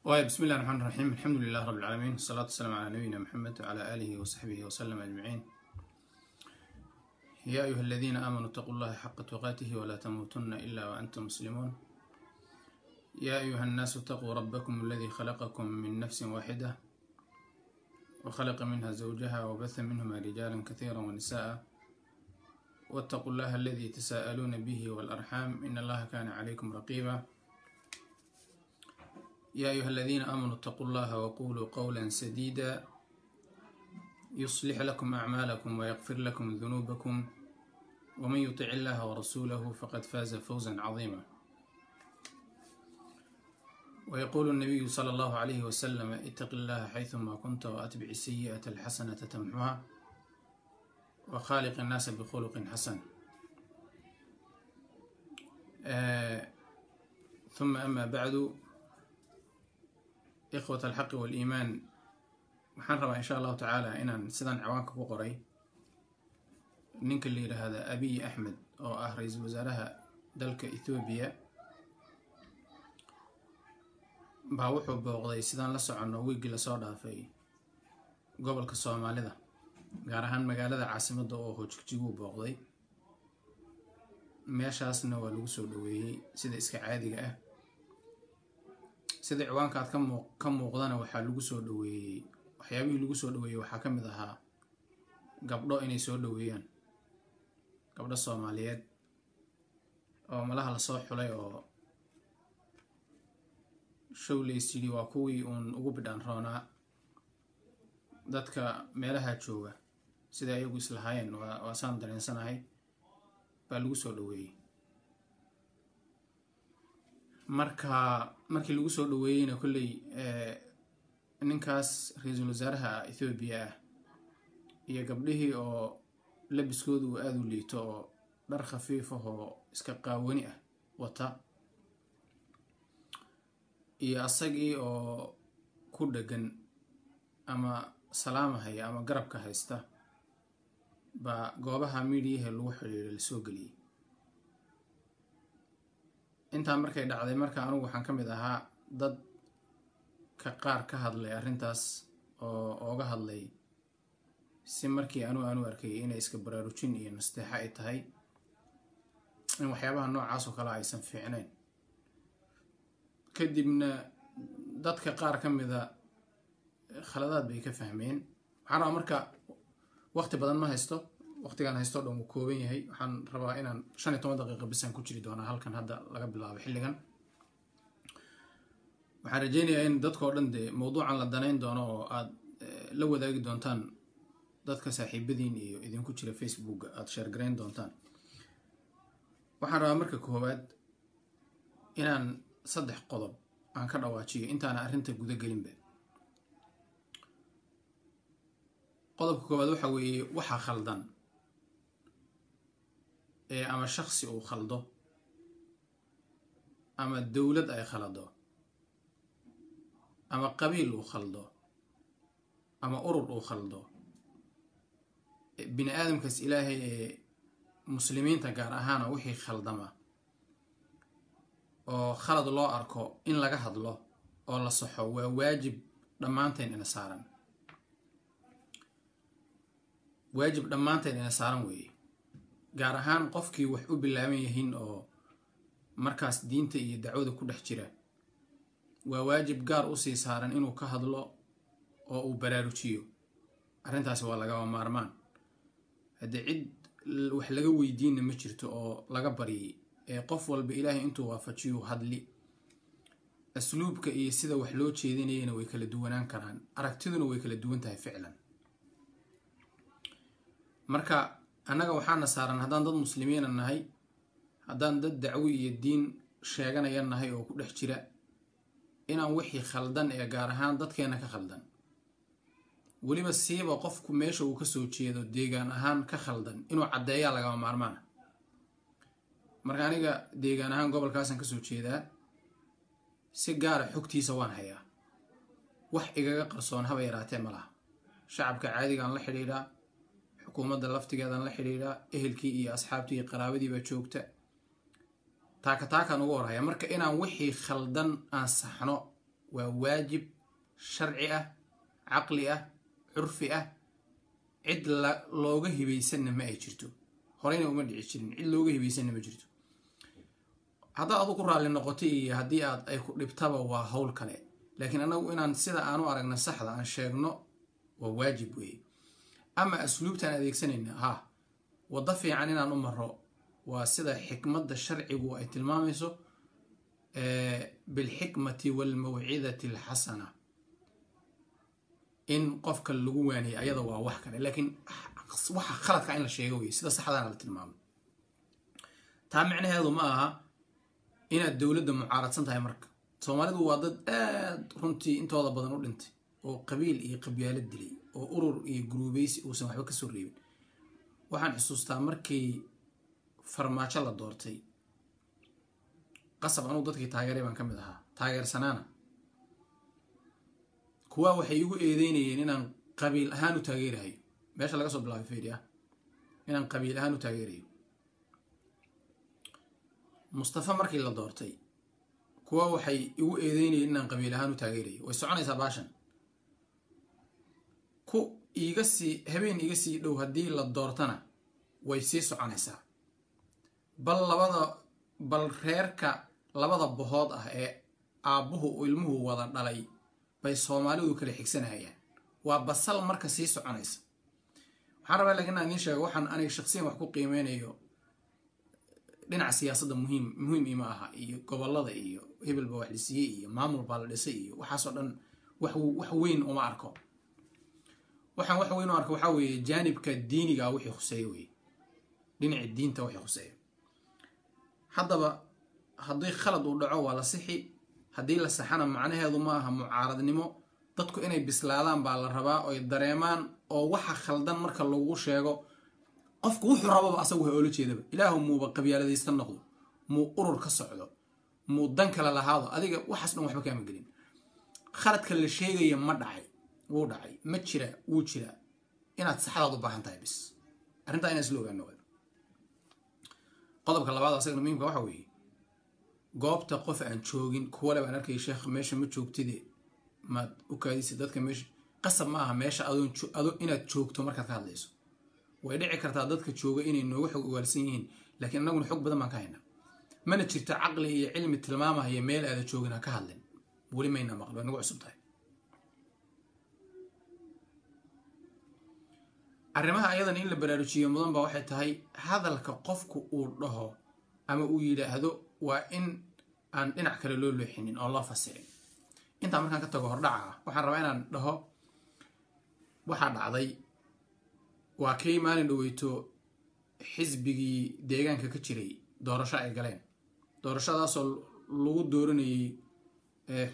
Waay, bismi illahi raxmaan raxiim, alxamdu lilah rabbi alcaalamiin, wasalaatu wasalaamu calaa nabiyina Maxamed wacalaa aalihi wasaxbihi wasalam ajmaciin. Ya ayuha aladiina aamanuu itaquu llaha xaqa tuqaatihi walaa tamuutunna ila waantum muslimuun. Ya ayuha annaasu itaquu rabbakum aladii khalaqakum min nafsin waaxida wakhalaqa minha zawjaha wabatha minhuma rijaala kathiira wanisa'a waataquu llaha aladii tasaa'aluuna bihi waalarxaam in allaha kana calaykum raqiiba. يا أيها الذين آمنوا اتقوا الله وقولوا قولا سديدا يصلح لكم أعمالكم ويغفر لكم ذنوبكم ومن يطع الله ورسوله فقد فاز فوزا عظيما. ويقول النبي صلى الله عليه وسلم: اتق الله حيثما كنت وأتبع السيئة الحسنة تمحها وخالق الناس بخلق حسن. ثم أما بعد، ikhwat alxaqi waaliimaan, waxaan rabaa insha allahu tacaala inaan sidaan ciwaanka ku qoray ninka la yidhaahda Abiy Axmed oo ah ra-iisul wasaaraha dalka Ethoobiya baa wuxuu booqday, sidaan la soconno, wiiggii lasoo dhaafay gobolka Soomaalida, gaar ahaan magaalada caasimadda oo Hojigjiguu booqday. Meeshaasna waa lagu soo dhaweeyey sida iska caadiga ah. Sida ciwaanka aad ka muuqdana, waxaa lagu soo dhaweeyey, waxyaabihii lagu soo dhaweeyey waxaa ka mid ahaa gabdho inay soo dhaweeyaan, gabdho Soomaaliyeed oo malaha lasoo xulay oo show lays yidhi waa kuwii uun ugu bidhaan roonaa dadka meelaha jooga, sida ayagu islahaayeen, waa saan dareensanahay, baa lagu soo dhaweeyey. Marka markii lagu soo dhaweeyeyna, kolley ninkaas ra-iisul wasaaraha Ethoobiya ah iyo gabdhihii oo labiskoodu uu aada u liito oo dhar khafiif ah oo iska qaawani ah wata iyo asagii oo ku dhegan ama salaamahaya ama garabka haysta baa goobaha miidiyaha lagu xidhiidhay lasoo geliyey. Intaa markay dhacday, marka anugu waxaan ka mid ahaa dad ka qaar ka hadlay arrintaas oo ooga hadlay si markii anugu aanu arkay inay iska baraarujin iyo nasteexo ay tahay in waxyaabaha noocaas oo kale aysan fiicnayn. Kadibna dadka qaar ka mida khaladaad bay ka fahmeen. Waxaan rabaa marka, waqti badan ma haysto, waqtigaan haysto dhan wuu kooban yahay. Waxaan rabaa inaan 15 daqiiqa bisaan ku jiri doonaa halkan hadda laga bilaabo xilligan. Waxaan rajeynayaa in dadkao dhan dee mawduucan la danayn doono oo aad la wadaagi doontaan dadka saaxiibadiin iyo idinku jira Facebooka, aada share garayn doontaan. Waxaan rabaa marka koowaad inaan saddex qodob aan ka dhawaajiyo intaana arrinta guda gelinba. Qodobka koowaad waxa weeye, waxa khaldan ee ama shaksi uu khaldo ama dowlad ay khalado ama qabiil uu khaldo ama urur uu khaldo, bini aadamkaas Ilaahay ee Muslimiinta gaar ahaana, wixii khaldama oo khalad loo arko in laga hadlo oo la saxo waa waajib dhammaanteen ina saaran. Waajib dhammaanteen ina saaran weeye, gaar ahaan qofkii wax u bilaaban yihiin oo markaas diinta iyo dacwada ku dhex jira, waa waajib gaar usii saaran inuu ka hadlo oo uu baraarujiyo. Arrintaasi waa lagama maarmaan. Haddii cid wax laga weydiinna ma jirto oo laga baryay ee qof walba Ilaahay intuu waafajiyu hadli. Asluubka iyo sida wax loo jeedinayana way kala duwanaan karaan, aragtiduna way kala duwan tahay ficlan. Marka annaga waxaana saaran, haddaan dad Muslimiina nahay, haddaan dad dacwo iyo diin sheeganaya nahay oo ku dhex jira, inaan wixii khaldan ee gaar ahaan dadkeena ka khaldan, weliba siiba qofku meesha uu kasoo jeedo deegaan ahaan ka khaldan, inuu caddeeyaa lagama maarmaana. Marka aniga deegaan ahaan gobolkaasaan kasoo jeedaa, si gaara xogtiisa waan hayaa, wax igaga qarsoon haba yaraatee ma laha. Shacabka caadigaan la xidhiidhaa, xukuumadda laftigeedaan la xidhiidhaa, ehelkii iyo asxaabtii iyo qaraabadiibaa joogta, taaka taakaan uga warhaya. Marka inaan wixii khaldan aan saxno Waa waajib sharci ah, caqli ah, curfi ah. Cid looga hibaysanna ma ay jirto, horeyna uma dhici jirin, cid looga hibaysanna ma jirto. Haddaad adu ku raalli noqotay iyo haddii aad ay ku dhibtaba waa hawl kale, laakiin annagu inaan sida aanu aragna saxda aan sheegno waa waajib weeye. Ama asluubtaan adeegsanayna, ha, waddo fiican inaan u maro waa sida xikmadda sharcigu ay tilmaamayso, bilxikmati waalmawcidati alxasana, in qofka lagu waaniyay ayada waa wax kale, laakiin waxa khaladka in la sheego weye, sida saxdaana la tilmaamo. Taa micnaheedu ma aha inaad dowladda mucaaradsan tahay. Marka Soomaalidu waa dad aad runtii intooda badan u dhintay oo qabiil iyo qabyaalad dilay oo urur iyo guruubeysi uusan waxba kasoo reebin. Waxaan xusuustaa markii Farmaajo la doortay, qasab anugu dadkii taageeray baan ka mid ahaa, taageersanaana. Kuwaa waxay igu eedeynayeen inaan qabiil ahaan u taageerahayo. Meesha laga soo bilaabay fiiri ah, inaan qabiil ahaan u taageerayo. Mustafa markii la doortay, kuwa waxay igu eedeynayeen inaan qabiil ahaan u taageerayo. Way soconaysaa baashan ku iiga sii habeen iga sii dhow, haddii la doortana way sii soconaysaa. Bal labada, bal reerka labada bahood ah ee aabbuhu ilmuhu wada dhalay bay Soomaalidu kala xigsanayaan. Waa basal marka sii soconaysa. Waxaan rabaa lakin inaan idiin sheego, waxaan aniga shaksiyan wax ku qiimeynayo dhinaca siyaasadda muhiim ima aha, iyo gobolada iyo hebel baa wax la siiyey iyo maamul baa la dhisay iyo waxaasoo dhan wax weyn uma arko. Waxaan wax weyn u arko waxaa weeye jaanibka diiniga ah, wixii khuseeyo weye, dhinaci diinta wixii khuseeyo. Haddaba haddii khalad uu dhaco waa la sixi, haddii la saxana macnaheedu ma aha mucaaradnimo. Dadku inay bislaadaan baa la rabaa oy dareemaan oo waxa khaldan marka lagu sheego, qofku wuxuu rababa asagu ha oola jeedaba, Ilaahu muuba qabyaaladaysta noqdo, muu urur ka socdo, muu dan kale lahaado, adiga waxaas dhan waxba kaama gelin. Khaladka la sheegaya ma dhacay? Wuu dhacay. Ma jira? Wuu jiraa. Inaad saxdaad u baahan tahay bis, arrintaa inaan isla ogaano. Qodobka labaad asagana muhiimka waxa weeye, goobta qof aan joogin kuwale baan arkay, "Sheekh, meesha ma joogtide, maad u kaadisa dadka meesha?" Qasab ma aha meesha adoon ado inaad joogto markaad ka hadlayso. Way dhici kartaa dadka jooga inay nooga xog ogaalsan yihiin, laakiin annaguna xog badan baan ka haynaa. Mana jirto caqli iyo cilmi tilmaamahaya meel aada joogin ha ka hadlin. Weli mayna maqli, way nagu cusub tahay. Arrimaha ayadan in la baraarujiyo mudan ba waxay tahay, hadalka qofku uu dhaho ama uu yidhaahdo waa in aan dhinac kale loo leexinin oo loo fasirin. Intaa markaan ka tago hordhaca ah, waxaan rabaa inaan dhaho waxaa dhacday waa kii maalin dhaweyto xisbigii deegaanka ka jiray doorasho ay galeen, doorashadaasoo lagu dooranayey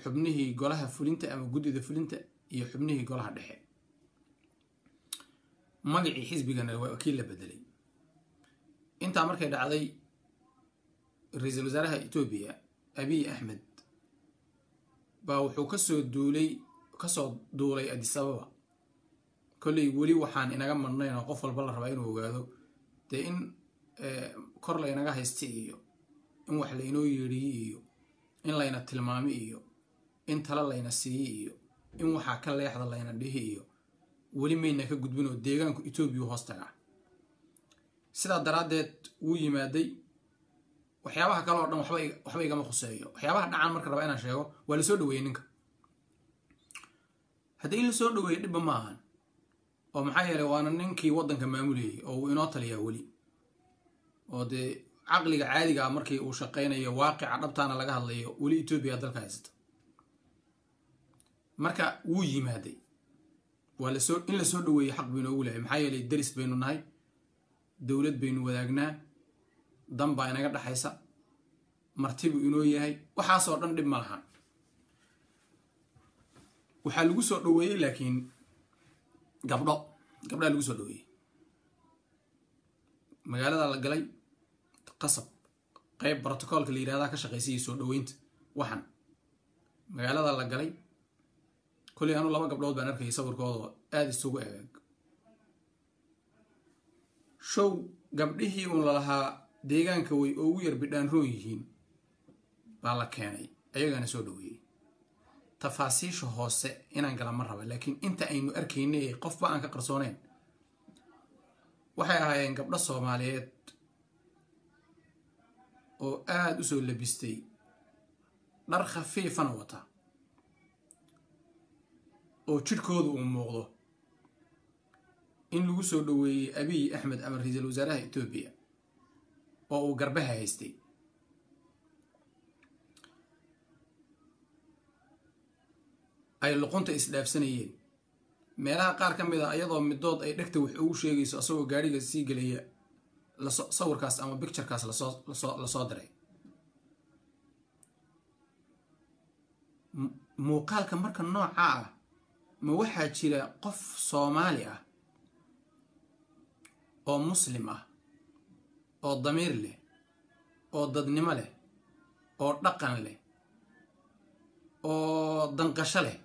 xubnihii golaha fulinta ama guddida fulinta iyo xubnihii golaha dhexe. Magacii xisbigana waa kii la bedelay. Intaa markay dhacday, ra-iisul wasaaraha Etoobiya Abiy Axmed baa wuxuu kasoo duulay Addis Ababa. Kolley weli waxaan inaga marnayn oo qof walba la rabaa inuu ogaado dee in kor laynaga haysta iyo in wax laynoo yeedhiyey iyo in layna tilmaami iyo in tala layna siiyey iyo in waxaa ka leexda layna dhihi iyo weli mayna ka gudbin oo deegaanku Etoobiya hoos tagaa. Sidaa daraaddeed wuu yimaaday. Waxyaabaha kale oo dhan waxba igama khuseeyo. Waxyaabaha dhacaan marka rabaa inaan sheego, waa lasoo dhaweeyey ninka. Haddii in lasoo dhaweeyey dhibba ma ahan, oo maxaa yeelay waana ninkii waddanka maamulayay oo uu inoo taliyaa weli, oo dee caqliga caadiga ah markii uu shaqaynayo, waaqica dhabtaana laga hadlayo, weli Etoobiya dalka haysata. Marka wuu yimaaday, waa lasoo in lasoo dhaweeyey xaq buu inoogu lehay, maxaa yeelay deris baynu nahay, dowlad baynu wadaagnaa, dan baa inaga dhexaysa, martibuu inoo yahay, waxaasoo dhan dhib ma lahan. Waxaa lagu soo dhaweeyey laakiin gabdho, gabdhaha lagu soo dhaweeyey. Magaalada la galay qasab, qeyb brotocoolka la yihahdaa ka shaqaysayay soo dhaweynta. Waxan magaalada la galay kolley anuu laba gabdhood baan arkayay sawirkooda aada isugu eeg show. Gabdhihii uun lalahaa deegaanka way ugu yar bidhaan roon yihiin baa la keenay, ayagaana soo dhaweeyey. Tafaasiisha hoose inaan gala ma raba, laakiin inta aynu arkaynay ee qofba aan ka qarsoonayn waxay ahaayeen gabdho Soomaaliyeed oo aada u soo labistay, dhar khafiifana wata, oo jidhkooda uu muuqdo, in lagu soo dhoweeyey Abiy Axmed ama ra-iisul wasaaraha Etoobiya oo uu garbaha haystay. Ay luqunta isdhaafsanayeen meelaha qaar ka mid a, iyadoo midood ay dhegta wax ugu sheegayso asagoo gaadhiga sii gelaya laso sawirkaas ama picturekaas lasoo diray. Muuqaalka marka nooca ah, ma waxaa jira qof Soomaali ah oo Muslim ah oo damiir leh oo dadnimo leh oo dhaqan leh oo danqasho leh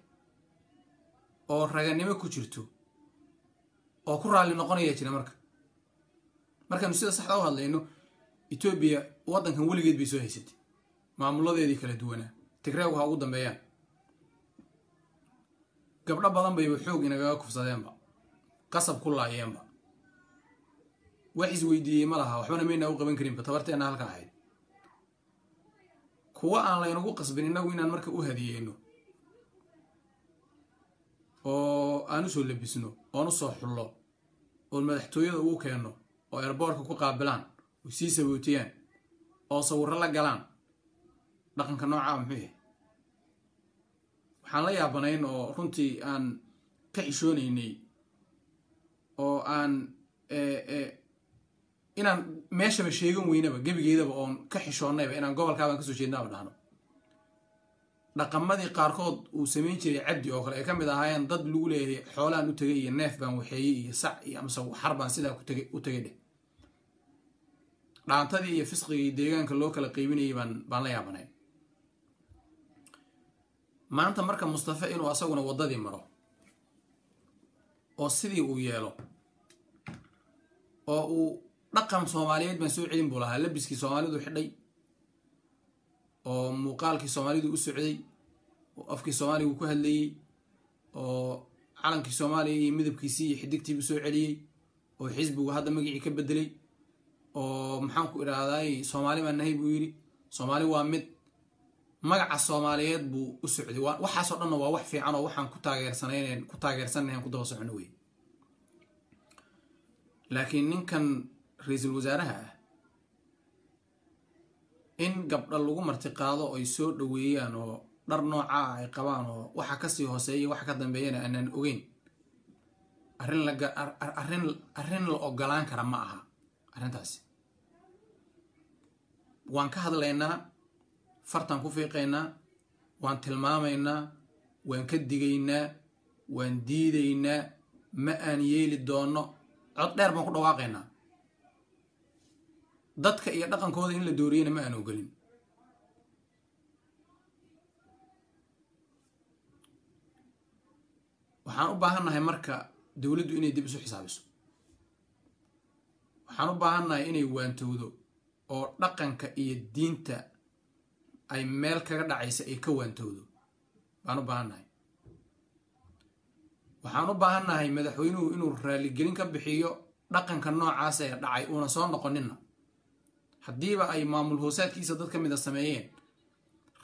oo raganimo ku jirto oo ku raalli noqonaya jira? Markaanu sida saxda u hadlayno, Etoobiya waddankan weligeed bay soo haysatay, maamuladeedii kala duwanaa, Tigreegu ha ugu dambeeyaan. Gabdho badan bayba xoog inagaga kufsadeenba, qasab ku laayeenba, wax isweydiiyey ma laha, waxbana maynaa u qaban karinba, tabarteenna halka ahayd. Kuwa aan laynagu qasbin innagu inaan marka u hadiyeyno oo aan usoo labisno oon usoo xullo oon madaxtooyada ugu keenno oo airboortka ku qaabilaan oo sii sabootiyaan oo sawirro la galaan, dhaqanka noocaa muxuu yahay? Waxaan la yaabanayn oo runtii aan ka xishoonaynay oo aan inaan meeshaba sheegan weynaba gebigeedaba oon ka xishoonnayba inaan gobolkaabaan kasoo jeednaaba dhahno, dhaqamadii qaarkood uu samayn jiray Cabdi oo kale ay ka mid ahaayeen, dad lagu leeyahay xoolaan u tegay iyo neef baan waxeeyey iyo sac iyo amase xar baan sidaa kutagay u tegay dheh, dhaantadii iyo fisqigii deegaanka loo kala qaybinayay baan la yaabanayn. Maanta marka Mustafa inuu asaguna waddadii maro oo sidii uu yeelo oo uu dhaqan Soomaaliyeed baan soo celin buu lahaa, labiskii Soomaalidu xidhay oo muuqaalkii Soomaalidu u socday oo afkii Soomaaligu ku hadlayey oo calankii Soomaaliya iyo midabkiisii iyo xidigtiibu soo celiyey oo xisbigu hadda magicii ka bedelay oo maxaan ku idhaahday Soomaali baan nahay buu yidhi, Soomaali waa mid, magaca Soomaaliyeed buu u socday. Waxaasoo dhanna waa wax fiican oo waxaan ku taageersanayn, ku taageersanayn, ku daba socono wey. Laakiin ninkan ra-iisul wasaaraha ah in gabdha lagu martiqaado ay soo dhoweeyaan oo dhar noocaa ay qabaan oo waxa kasii hooseeya waxa ka dambeeyana aanaan ogeyn, arrin laga arrin arrin la ogolaan kara ma aha arrintaasi. Waan ka hadlaynaa, fartaan ku fiiqaynaa, waan tilmaamaynaa, waan ka digaynaa, waan diidaynaa, ma aan yeeli doono. Cod dheer baan ku dhawaaqaynaa. Dadka iyo dhaqankooda in la dooriyana ma aan ogolin. Waxaan u baahannahay marka dowladdu inay dib isu xisaabiso. Waxaan u baahannahay inay waantowdo oo dhaqanka iyo diinta ay meel kaga dhacaysa ay ka waantowdo baan u baahannahay. Waxaan u baahannahay madaxweynuhu inuu raaligelin ka bixiyo dhaqanka noocaas ee dhacay, uuna soo noqonina. Haddiiba ay maamul hoosaadkiisa dad ka mid a sameeyeen,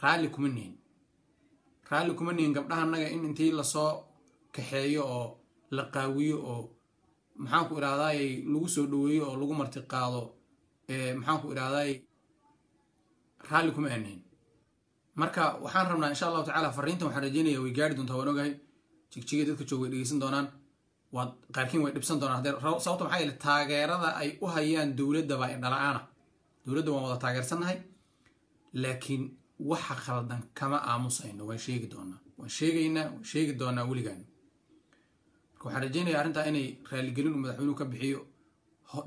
raalli kuma nihin, raalli kuma nihin gabdhahanaga in intii lasoo kaxeeyo oo la qaawiyo oo maxaan ku idhahdaay lagu soo dhaweeyo oo lagu marti qaado, maxaan ku idhahdaay, raalli kuma aanihin. Marka waxaan rabnaa insha Allahu tacala fariintan waxaan rajeynaya way gaari doontaa. Waan ogahay Jigjiga dadka jooga way dhegeysan doonaan, waad qaarkiin way dhibsan doonaan haddee. Sababta maxaa yeele taageerada ay u hayaan dowladda baa indhala-aana. Dowladda waan wada taageersannahay, laakiin waxa khaldan kama aamusayno, waan sheegi doonaa, waan sheegaynaa, waan sheegi doonaa weligaano. Marka waxaan rajeynaya arrintaa inay raaligelin uu madaxweynuhu ka bixiyo,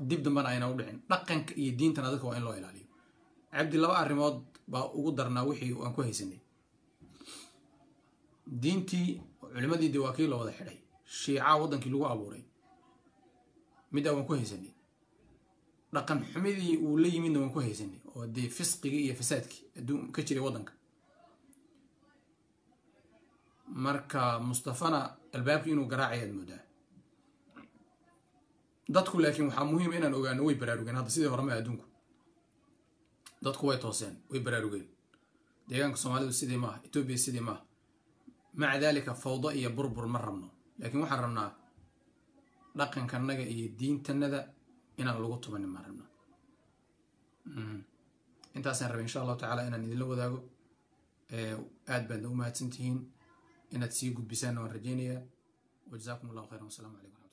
dib dambana ayna u dhicin. Dhaqanka iyo diintana dadka waa in loo ilaaliyo. Cabdi laba arrimood baa ugu darnaa wixii aan ku haysanay: diintii, culimadii dee waa kii la wada xidhay, Shiica waddankii lagu abuuray, middaa waan ku haysanay. Dhaqan xumidii uu la yimidna waan ku haysanay oo dee fisqigii iyo fasaadkii adduun ka jiray waddanka. Marka Mustafana albaabkii inuu garaacayaad moodaa dadku, laakiin waxaa muhiim inaan ogaano way baraarugeen hadda. Sidii horema adduunku dadku way tooseen, way baraarugeen. Deegaanka Soomaalidu sidii maaha, Etoobiya sidii maaha. Maca daalika fawdo iyo burbur ma rabno, laakiin waxaan rabnaa dhaqankanaga iyo diintanada inaan lagu tubanin maan rabnaa. Intaasaan rabay insha Allahu tacaala inaan idinla wadaago. Aad baadna u mahadsantihiin, inaad sii gudbisaanna waan rajeynayaa. Wajazaakum Allahu khayran, wasalaamu calaykum.